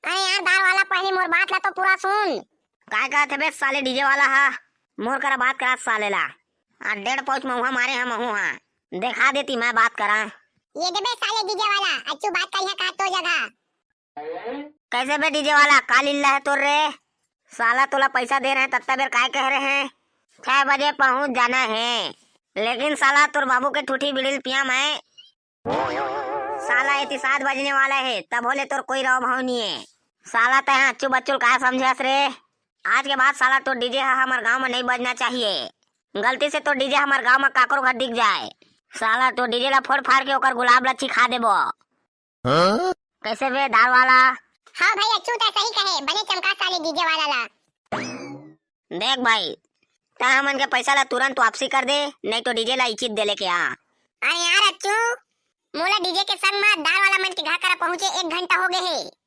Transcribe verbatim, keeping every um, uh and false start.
अरे यार दार वाला, पहली मोर बात ला तो पूरा सुन। काय कहत हे बे साले डीजे वाला हा? मोर करा बात करा साले ला। आ डेढ़ पाउच महुआ मारे हा महू हा। देखा देती मैं बात करा। ये दे बे साले डीजे वाला, अच्छू बात करिहा का तो जगह। कैसे बे डीजे वाला, का लीला है तोर रे? साला तोला पैसा दे रहे हैं, तत्ता बेर काय कह रहे हैं? छह बजे पहुंच जाना है। लेकिन साला तोर बाबू के ठूठी बिड़िल पिया मैं। साला एती सात बजने वाला है, तब होले तोर कोई रौ भाव नहीं है। साला तै हाँ अच्छू बच्चू ल का समझस रे? आज के बाद साला तोर डीजे हा हमर गांव में नहीं बजना चाहिए। गलती से तोर डीजे हमर गांव में काकरो घर दिख जाए, साला तोर डीजे ला फोड़ फाड़ के ओकर गुलाब ला चिखा देबो। हाँ? कैसे बे दार वाला? हाँ भाई अच्छू तै सही कहे, बने चमका साले डीजे वाला ला। देख भाई, तै हमन के पैसा ला तुरंत वापसी कर दे, नहीं तो डीजे ला इचित दे लेके आ। अरे यार अच्छू, मोला डीजे के संग मा दार वाला मन के घर करा पहुंचे एक घंटा हो गए हे।